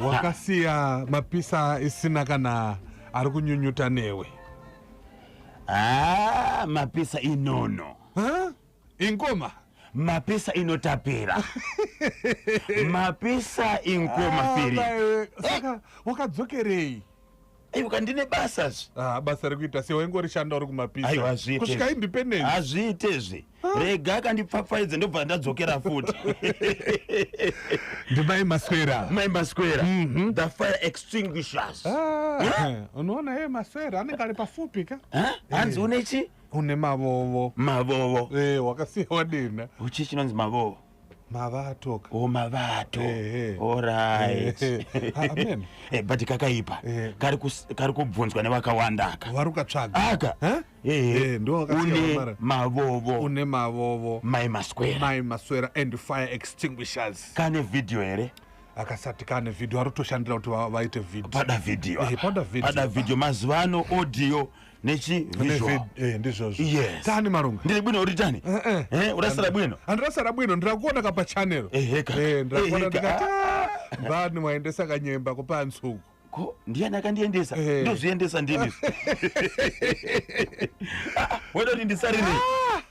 Wakasiya Mapisa isina kana ari kunyunyuta newe. Ah, Mapisa inono. Huh? Ingoma. Mapisa inotapira. Mapisa ingoma. Ah, Firi. baiwe, saka wakadzokerei? Aiwa, ndine basa zve. Ah, basa rekuita sei? Waingorishanda uri kuMapisa Aiwa, hazviite. kusvika independence. Hazviitezve, rega akandipfapfaidze, ndobva ndadzokera futi. Ndimai Maswera. Mai Maswera, the fire extinguishers. Ah, unoona ye Maswera anenge ari pafupi ka. Hanzi une chi? Une mavovo. Mavovo. Wakasiya wadina. Uchi chinonzi mavovo? Mavatoka. O, mavato. Ehe. Alright. Ehe. Ah, amen. But kakaipa. Kari kubvunzwa nevakawanda aka. Vari kukatsvaga. Aka. Eh? Ndo wakasiya Une wamara. mavovo. Une mavovo. Mai Maswera. Mai Maswera and fire extinguishers. Kane vhidhiyo here? Akasati kane vhidhiyo, ari kutoshandira kuti vaite vhidhiyo. Pada vhidhiyo. Pada vhidhiyo. Pada vhidhiyo. Mazuva ano audio nechi visual. Ndizvozvo. Yes. Tani Marunga? Ndiri bwino, uri tani? Urasara bwino? Handirasara bwino, ndirakuona ka pachannel. Eheka. Ndirakuona. Eheka. Ndikati, "Ah, mbani waendesa kanyemba kupantsuku?" Ko ndiani akandiendesa? Ndozviendesa ndini. Ah, wada kuti ndisarire,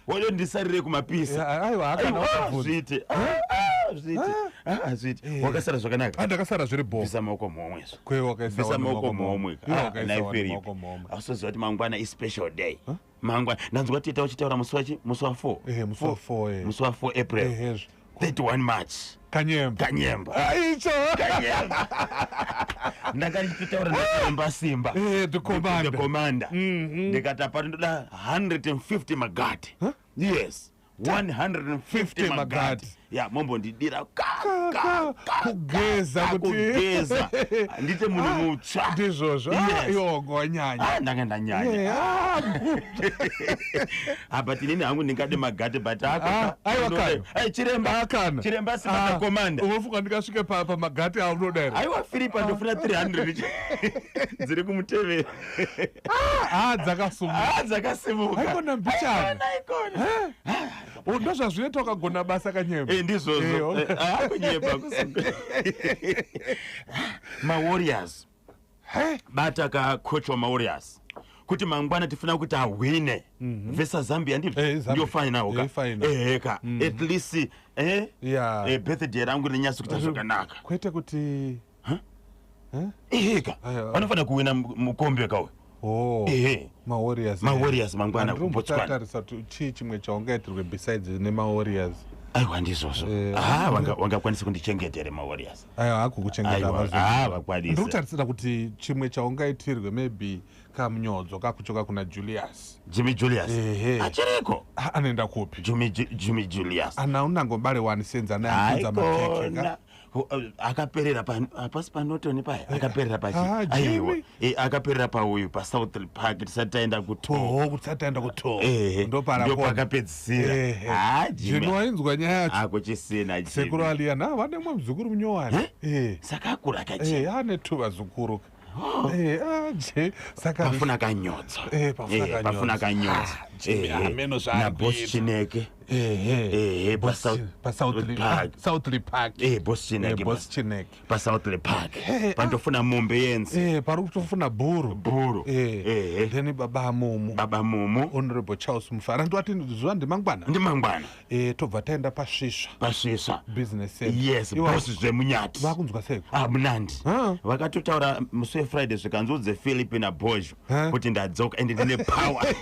wada kuti ndisarire kuMapisa? Aiwa, hakana Aiwa, wakabvunza. zviite. Ah, zviite. Ah, zviite. Wakasara zvakanaka? Ah, ndakasara zviri bho. Bvisa maoko muhomwe izvo. Kwe wakaisa Bvisa wani maoko maoko muhomwe. Iwe Ah, wakaisa nhai wani Philip. maoko muhomwe. Ausoziva kuti mangwana ispecial day? Mangwana ndanzwa tiita uchitaura musi wachi, musi wa4. Musi wa4. Musi wa4 April. Ehezvo. 31 March. Kanyemba. Kanyemba. Ah, icho. Kanyemba. Ndanga ndichitaura ndakaimba simba. The commander. The commander. Ndikati apati ndoda 150 magati. Yes, 150 magati. Magati. Ya, mombondidira ka Ka- ka ka kugeza ka, kuti kugeza ndite munhu mutsva. Ndizvozvo. Ah, Yes. iwe wanga wanyanya. Ah, ndanga ndanyanya. Ah, but inini hangu ndingade magati, but Ah, aiwa kana. Chiremba. Ah, kana. Chiremba simba, the commander. Unofunga ndikasvike pamagati aunoda here? Aiwa Filipa, ndofuna 300 dziri kumutevera. Ah, dzakasumuka. Ah, dzakasimuka. Haikona mbichana. Aikona, aikona. Oh, ndozvazvinoita ukagona basa, kanyemba. Ndizvozvo. Ah, kunyepa mawarriors. Bata kacoach wamawarriors kuti mangwana tifuna kuti ahwine versus Zambia, ndizvo? Zambia. Ndiyo final ka. Final. Eheka, at least birthday rangu rinyatso kuita zvakanaka. Kwete kuti Eheka. Aiwa. Vanofanira kuwina mukombe kauyu. Oh, Ehe. mawarriors. Mawarriors mangwana kuBotswana. Tarisa kuti chii chimwe chaungaitirwe besides nemawarriors. Aiwa, ndizvozvo. Ah, wangakwanisa kundichengetera mawarriors? Aiwa, hakukuchengeta. Aiwa, ah, vakwanise. Ndikutarisira kuti chimwe chaungaitirwe maybe kamunyodzo kakuchoka kuna Julius. Jimmy Julius. Ehe. Achiriko? Ah, anoenda kupi? Jimmy Julius. Ana unangobare wani senza anayanza makeke ka. Aikona. Akaperera hapasi paNorton paya, akaperera pachi. Ah, Jimmy. Aiwa. Akaperera pauyu paSouth Park tisati taenda kuto. Oho, kuti tisati taenda kuto. Ehe. Ndopara. Ndopakapedzisira. Ah, Jimmy. Zvino wainzwa nyaya yacho? Akuchisina Jimmy. Sekuru Aliyana vane mumwe muzukuru munyowani. Saka akura kachi. Ane tu vazukuru ka. Ah, je saka Pafuna kanyotso. Pafuna kanyotso. Pafuna kanyotso. Ah, Jimmy, hameno zvaari Naboss kuita. Chineke. Ehe, paSouthley Park. Southley Park. Boss Chineke. Boss Chineke. PaSouthley Park pandofuna mombe yenzi. Pari kutofuna bhuru. Bhuru. Then baba Mumu. Baba Mumu. Honorable Charles Mufara, ndowati zuva ndimangwana. Ndimangwana. Tobva taenda paSvisva. PaSvisva Business Center. Yes. Boss Zvemunyati. Vakunzwa seko? Ah, munandi. Vakatotaura musi wefriday, zvikanzi udze Philip naBozho kuti ndadzoka ende ndine power.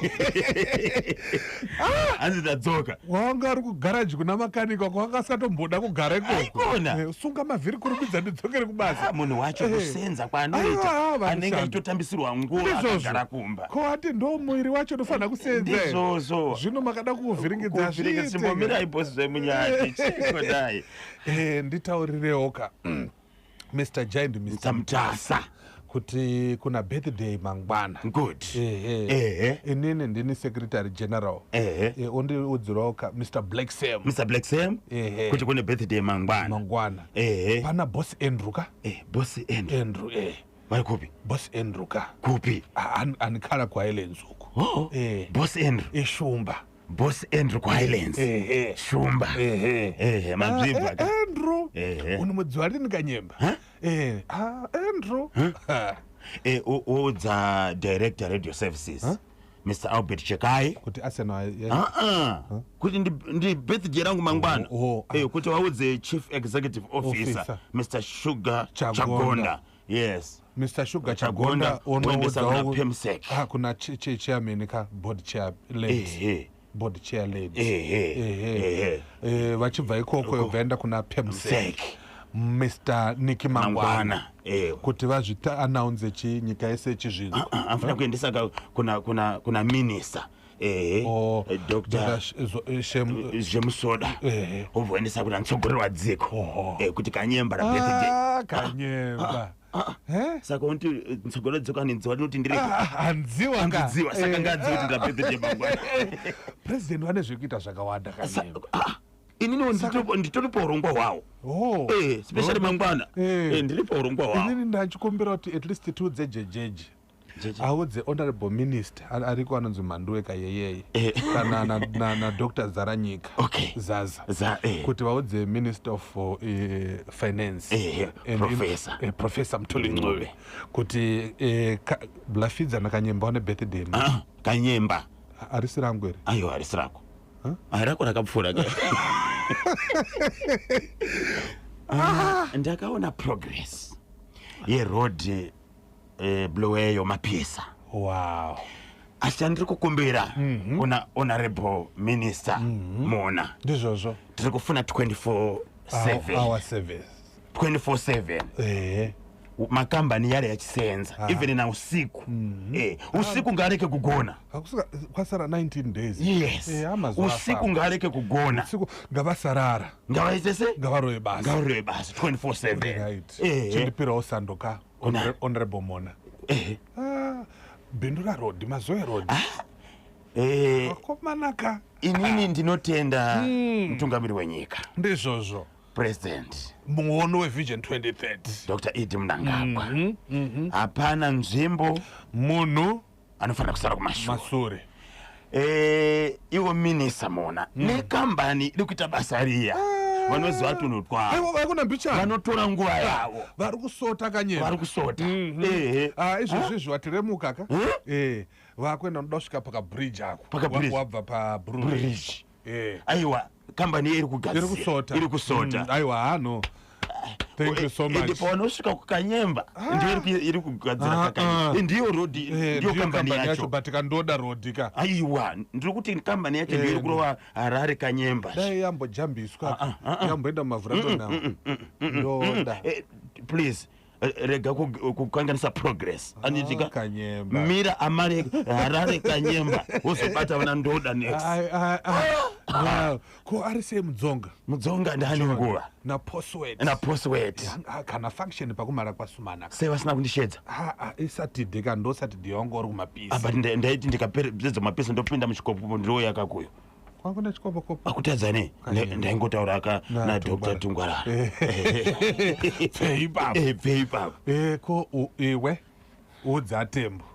Hanzi ndadzoka. Wanga ari kugaraji kuna makanika kwanga asatomboda kugara ikoko. Aikona. Sunga mavhiri, kurumidza ndidzokere kubasa. Ah, munhu wacho kusenza kwaanoita, Aiwa, anenge vanoshanda. achitotambisirwa nguva Ndizvozvo. akagara kumba. Ko ati ndo muiri wacho unofanira kusenza here. Ndizvozvo. Zvino makada kuvhiringidza. Kuvhiringidza. Chimbomirai, boss Zvemunyati, chikodai. Nditaurirewo ka Mr Giant, Mr Mutasa, kuti kuna birthday mangwana. Good. Ehe. Inini ndini secretary general. Undiudzirawo ka Mr Black Sam. Mr Black Sam. Kuti kune birthday mangwana. Mangwana. Pana Boss Andrew ka. Boss Andrew. Andrew. Vari kupi? Boss Andrew ka. Kupi? Anikhala kuHighlands uko. Oh. Boss Andrew. Ishumba. Boss Andrew kuHighlands. Shumba. Ehe. Ehe, mabvibva ka. Andrew. Ehe. Uno mwedzi warini, kanyemba? Andrew. Woudza director radio services, Mr Albert Chekai, kuti Arsenal kuti ndi birthday rangu mangwana. Oh, oh. Kuti waudze chief executive officer, Officer. Mr Sugar Chagonda. Chagonda, yes. Mr Sugar Chagonda, Chagonda woendesa kuna onoudzawo Pemsec. Ah, kuna chairman ka, board chair lady. Board chair lady. Ehe. Ehe. Vachibva ikoko vaenda kuna Pemsec, Sec. Mr Niki Mangwana, Mangwana. Kuti vazvita announce chi nyika yese ichizvinzwa. Anofana kuendesa kuna minister, ehe, Oh, Dr Dr. Shem Zvemusoda. Obvoendesa kuna mutsogoleri wadziko. Oho. Kuti Kanyemba ra birthday. Ah, Kanyemba. Eh? Saka unoti mutsogoleri wadziko aninziwa ndinoti ndiri Ah, hanziwa ka. andidziwa, saka ngadziwe kuti ndira birthday mangwana. President vane zvekuita zvakawanda, Kanyemba. Ah, ininiwo nditori paurongwa hwawo. Oh. Especially mangwana. Ndiri paurongwa hwawo. Inini ndachikumbira kuti at least tiudze Jejeje, Jeje. audze honorable minister ariko anonzi Mhanduwe kayeyeye, kana naDr Zaranyika. Zaza. Za. Kuti vaudze minister of finance Professor. Professor Mthuli Ncube kuti Blafidza naKanyemba vane birthday. Ah, Kanyemba. Harisi rangu here? Aiwa, harisi rako. Ai, rako rakapfuura ka. Ah, ndakaona progress yeroad, Bulawayo Mapisa. Asi chandiri kukumbira kuna honorable minister Mona, Ndizvozvo. tiri kufuna 24/7. Our service. 24/7. Makambani yari yachisenza even na usiku. Usiku ngareke kugona. Kwasara 19 days. Yes. Amazuva Usiku afamba. ngareke kugona. Usiku ngavasarara. Ngavaite se Ngavarove basa. Ngavarove basa 24/7. Right, chindipirawo sando ka, honorable Mona. Ah, Bindura road, Mazoe road. Akomanaka. Inini ndinotenda mutungamiri wenyika, Ndizvozvo. President Muono weVision 2030, Dr Ed Mnangagwa. Hapana nzvimbo munhu anofanira kusara kumashure. Masure. Iwo minista Mona nekambani iri kuita basa riya vanoziva tunhu twavo. Aiwa, vaikuna mbichana. Vanotora nguva yavo. Vari kusota, Kanyemba. Vari kusota, ehe. Ah, izvozvo izvi watiremuka ka. Vakuenda unoda kusvika pakabridge ako. Pakabridge. Wabva pabridge. Bridge. Aiwa, kambani iri Iri kugadzira. kusota. Iri kusota. Aiwa, hano, thank you so Ende much. paunosvika kuKanyemba ndiyo iri kugadzira Ah, ah. Ndiyo road. Ndiyo kambani yacho. But kandoda road ka. Aiwa, ndiri kuti kambani yacho ndiyo iri kurova Harare Kanyemba. Dai yambojambiswa, yamboenda mumavhuratonao ndoda. Please, rega kukanganisa progress, anditika? Kanyemba. Mira amare Harare Kanyemba, wozobata vana ndoda next. Ai, ai, ai. Wow. Ko ari sei Mudzonga? Mudzonga ndani nguva. Naposwet. Naposwet. Kana function pakumara kwasumana. Sei vasina kundishedza? Isaturday ka, ndo Saturday wanga uri kumapisi. But ndaiti ndikapedza mapisa ndopinda muchikopopo, ndouya kakuyo. Kwakuna chikopokopo. Akutadza nei? Kanyemba. Ndaingotaura ka Na naDr Tungwarara. Tungwarara. Pfei ipapo. Pfei ipapo. Ko iwe udza Tembo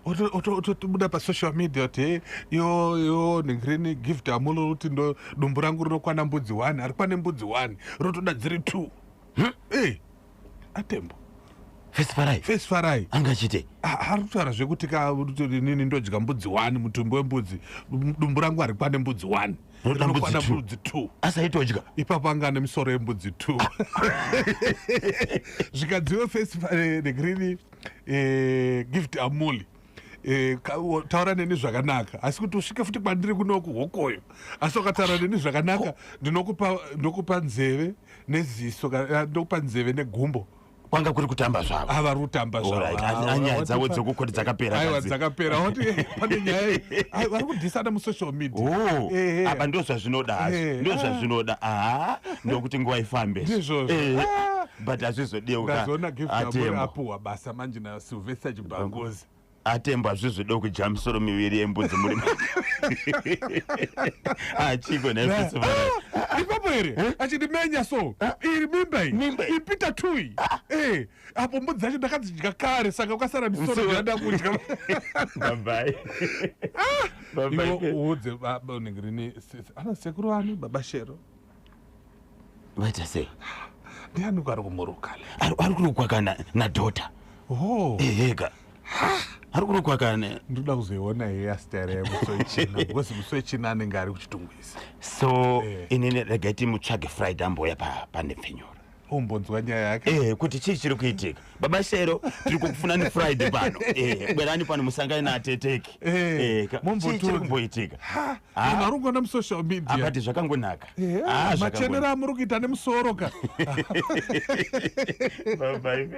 otobuda pasocial media kuti, "Hey, yo yo nhingirini Gift Amulo kuti ndo dumbu rangu rinokwana mbudzi 1, harikwane mbudzi 1, rotoda dziri 2." E aTembo. Festivalai. Fesifarai. Angachite. Ari kutaura zvekuti ka kuti inini ndodya mbudzi 1, mutumbi wembudzi, dumbu rangu harikwane mbudzi 1. Roda mbudzi Rinokwana two. mbudzi 2. Asaitodya. Ipapo anga ane misoro yembudzi 2, zvikadziwe festival Gift Amuli, taura neni zvakanaka, asi kuti usvike futi kwandiri kunoku hokoyo, asi ukataura neni zvakanaka ndinokupa, ndokupa nzeve neziso, ndokupa nzeve negumbo. Kwanga kuri kutamba zvavo. Ava ri kutamba. Alright, anyaya dzavo dzokukoti dzakapera. Aiwa, kadzi. dzakapera. Wati pane nyaya iyi. Ai, vari kudhisana musocial media. Oh, apa ndo zvazvinoda hazvo. Ndo zvazvinoda, aha, ndokuti nguva ifambe. Ndizvozvo. Ah. But hazvizodiwa. Ndazoona Gift Amuli Atembo. apuhwa basa manje naSylvester Chibhanguzi. Atembo, hazvizodiwa kudya misoro miviri yembudzi muri achiko nefestival. Ah, ipapo here achindimenya so iri mimba iyi. Mimba iyi. Ipita tui. Apo mbudzi dzacho ndakadzidya kare, saka ukasara misoro Misoro. ndada kudya. Bye bye. Iwo uudze baba nhingirini, ana sekuru ani, baba Shero. Vaita sei? Ndiani ari kumuruka le? Ari kurukwa kana nadhota. Oh. Eheka, ari kurukwa kana. Ndoda kuzoiona hairstyle yemusi wechina, because musi wechina anenge ari kuChitungwiza. So inini regai timutsvage Friday, ambouya panhepfenyuro. Umbonzwa nyaya yake. Kuti chii chiri kuitika. Baba Shero, tiri kukufunani Friday pano. Bwerani pano musangane nateteki. Eh, Chii chiri kumboitika? Munhu ari kungoona musocial media. Apati zvakangonaka. Ah, machenero amuri kuita nemusoro ka. Bye bye.